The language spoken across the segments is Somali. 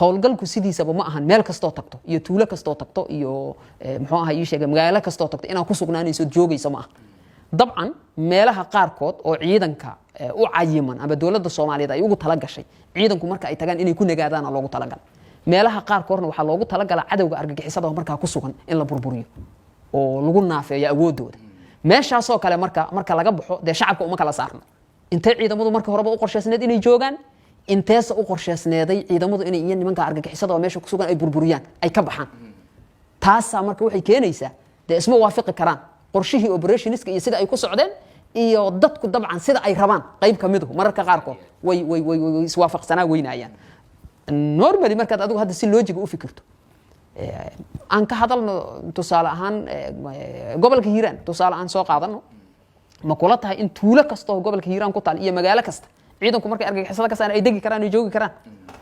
Howlgalku sidiisaba ma ahan meel kastoo tagto iyo tuulo kastoo tagto iyo muxuu ahaa ii sheegay, magaalo kastoo tagto inaad ku sugnaanayso ood joogayso ma aha. Dabcan meelaha qaarkood oo ciidanka u cayiman ama dowladda Soomaaliyeed ay ugu talagashay ciidanku marka ay tagaan inay ku nagaadaana loogu talagalay. Meelaha qaarkoodna waxaa loogu talagalaa cadowga argagixisada oo markaa ku sugan in la burburiyo oo lagu naafeeyo awoodooda. Meeshaasoo kale marka laga baxo, dee shacabka uma kala saarno intee ciidamadu marka horeba u qorsheysneed inay joogaan, inteesa u qorsheysneeday ciidamadu inay iyo nimanka argagixisada oo meesha ku sugan ay burburiyaan, ay ka baxaan. Taasaa marka waxay keenaysaa dee isma waafiqi karaan qorshihii operationska iyo sida ay ku socdeen iyo dadku dabcan sida ay rabaan. Qayb ka miduhu mararka qaarkood way iswaafaqsanaa weynayaan. Normally markaad adigu hadda si logic-ga u fikirto, aan ka hadalno tusaale ahaan gobolka Hiiraan, tusaale aan soo qaadano, ma kula tahay in tuulo kasta oo gobolka Hiiraan ku taal iyo magaalo kasta ciidanku markay argagixisada ka saaraan ay degi karaan, ay joogi karaan?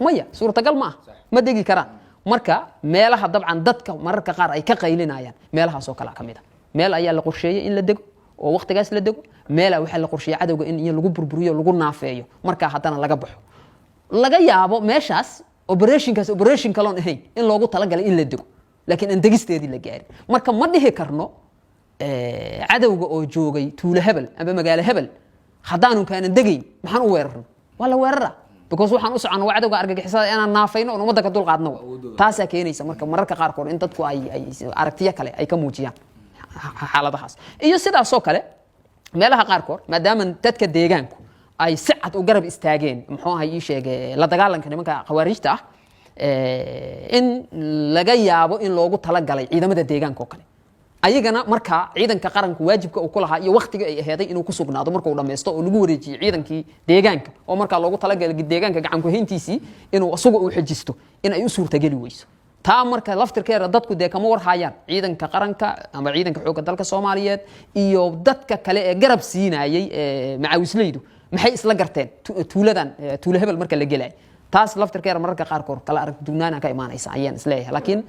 Maya, suurtagal ma ah, ma degi karaan. Marka meelaha dabcan dadka mararka qaar ay ka qaylinayaan meelahaas oo kale ka mid a. Meel ayaa la qorsheeyey in la dego oo waqtigaas la dego, meelaa waxaa la qorsheeyey cadowga in iyo lagu burburiyo, lagu naafeeyo, markaa haddana laga baxo. Laga yaabo meeshaas operationkaas operation kaloon ahayn in loogu talagalay in la dego, laakiin aan degisteedii la gaarin. Marka ma dhihi karno cadowga oo joogay tuulo hebel ama magaalo hebel haddaanu kaanan degayn maxaan u weerarno? Waa la weerara because waxaan u socono waa cadowga argagixisada inaan naafayno oon ummadda ka dul qaadno wa. Taasaa keenaysa marka mararka qaarkood in dadku ay aragtiyo kale ay ka muujiyaan xaaladahaas. Iyo sidaasoo kale meelaha qaarkood, maadaama dadka deegaanku ay si cad u garab istaageen, muxuu ahay ii sheege, la dagaalanka nimanka khawaarijta ah, in laga yaabo in loogu talagalay ciidamada deegaanka oo kale ayagana markaa ciidanka qaranku waajibka uu ku lahaa iyo waktiga ay aheeday inuu ku sugnaado marka uu dhammaysto oo lagu wareejiyey ciidankii deegaanka oo markaa loogu talagalay deegaanka gacan ku-hayntiisii inuu isagu uu xejisto, in ay u suurtageli weyso. Taa marka laftirkeeda dadku dee kama warhayaan ciidanka qaranka ama ciidanka xoogga dalka Soomaaliyeed iyo dadka kale ee garab siinayey ee macaawisleydu maxay isla garteen tuuladan tuulo hebel marka la gelay. Taas laftirkeeda mararka qaarkood kala arag dugnaana ka imaanaysa ayaan isleeyahay. Laakiin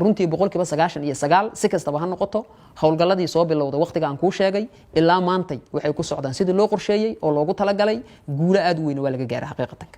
runtii 99% si kastaba ha noqoto, howlgalladii soo bilowda waqtiga aan kuu sheegay ilaa maantay waxay ku socdaan sidii loo qorsheeyey oo loogu talagalay. Guulo aad u weyn waa laga gaaray xaqiiqatanka.